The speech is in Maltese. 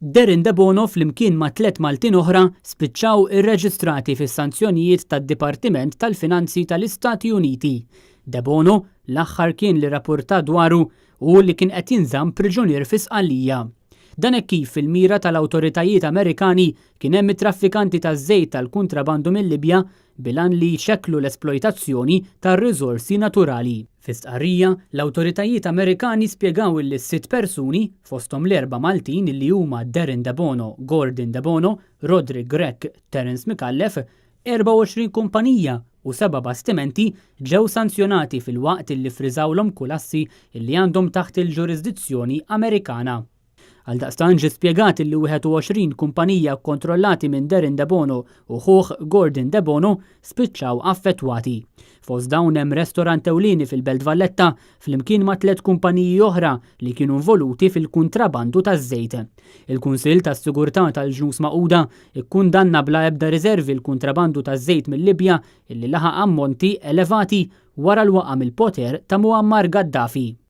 Darren Debono flimkien ma' tliet Maltin oħra spiċċaw irreġistrati fis-sanzjonijiet tad-Dipartiment tal-Finanzi tal-Istati Uniti. Debono, l-aħħar kien li rappurtat dwaru hu li kien qed jinżamm priġunier fi Sqallija. Dan hekk kif fil-mira tal-awtoritajiet Amerikani kien hemm it-traffikanti taż-żejt tal-kuntrabandu mil-Libja bil-għan li jxekklu l-esplojtazzjoni tar-riżorsi naturali. Fi stqarrija, l-awtoritajiet Amerikani spjegaw illi s-sitt persuni, fosthom l-erba' Maltin illi huma Darren Debono, Gordon Debono, Roderick Grech, Terence Micallef, 24 kumpanija u seba' bastimenti ġew sanzjonati filwaqt illi ffriżawlhom kull assi illi għandhom taħt il-ġurisdizzjoni Amerikana. Għaldaqstant ġie spjegat illi 21 kumpanija kkontrollati minn Darren Debono u ħuh Gordon Debono spiċċaw affettwati. Fost dawn hemm restorant ewlieni fil-Belt Valletta flimkien ma' tliet kumpaniji oħra li kienu involuti fil-kuntrabandu taż-żejt. Il-Kunsill tas-Sigurtà tal-Ġnus Magħquda kkundanna bla ebda riservi l-kuntrabandu taż-żejt mil-Libja illi laħaq ammonti elevati wara l-waqa' mill-poter ta' Muammar Gaddafi.